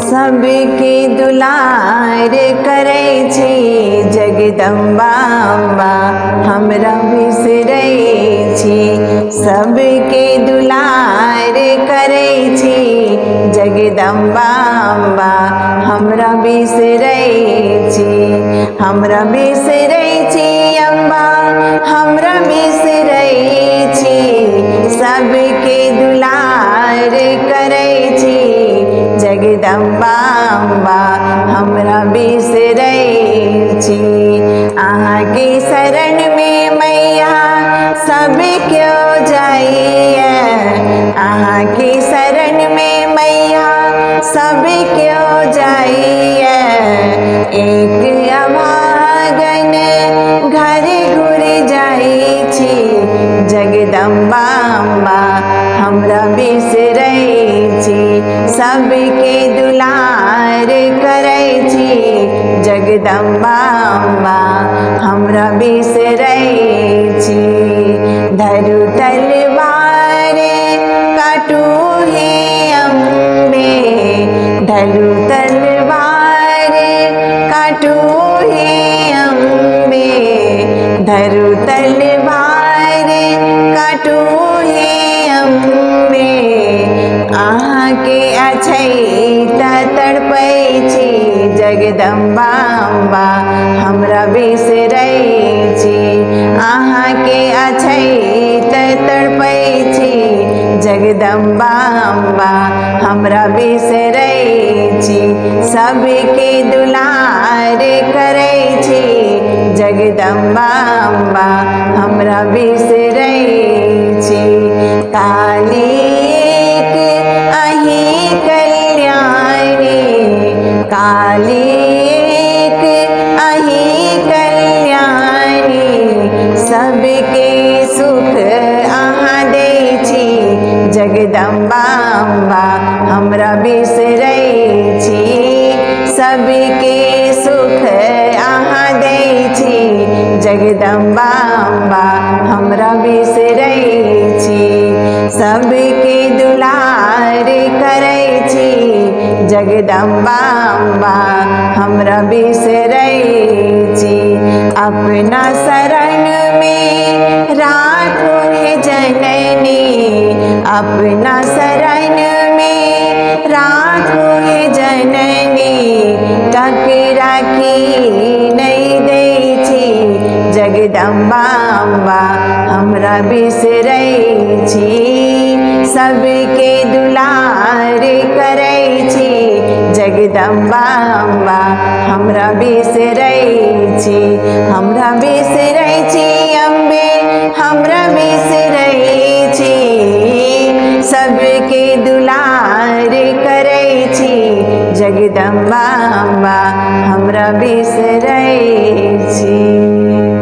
सबके दुलार करै छी जगदम्बा अम्बा, हमरा बिसरै छी। सबके दुलार करै छी जगदम्बा अम्बा, हमरा बिसरै छी। हमरा बिसरै छी अम्बा, हमरा बिसरै छी। सबके दुलार करै छी जगदम्बा अम्बा, हमरा बिसरै छी। अहाँके शरणमे मैया सब केओ जाइए, अहाँके शरणमे मैया सब केओ जाइए। एक अभागन घर घुर जाइ छी जगदम्बा अम्बा, हमरा बिसरै छी। सबके दुलार करै छी जगदम्बा अम्बा, हमरा बिसरै छी। धरू तलवार काटू हे अम्बे, धरू तलवार काटू हे अम्बे, धरू तलवार काटू हे अम्बे। अहाँके अछैत तड़पै छी जगदम्बा अम्बा, हमरा बिसरै छी। अहाँके अछैत तड़पै छी जगदम्बा अम्बा, हमरा बिसरै छी। सबके दुलार करै छी जगदम्बा अम्बा, हमरा बिसरै छी। काली एक अहीं कल्याणी, काली एक अहीं कल्याणी। सबके सुख अहाँ दै छी जगदम्बा अम्बा, हमरा बिसरै छी। सबके सुख अहाँ दै छी जगदम्बा अम्बा, हमरा बिसरै छी। सबके दुलार करै छी जगदम्बा अम्बा, हमरा बिसरै छी। अपना शरण में राखो हे जननी, अपना शरण में राखो हे जननी। ककरा की नहि दै छी जगदम्बा अम्बा, हमरा बिसरै छी। सबके दुलार करै छी जगदम्बा अम्बा, हमरा बिसरै छी। हमरा बिसरै छी अम्बे, हमरा बिसरै छी। सबके दुलार करै छी जगदम्बा अम्बा, हमरा बिसरै छी।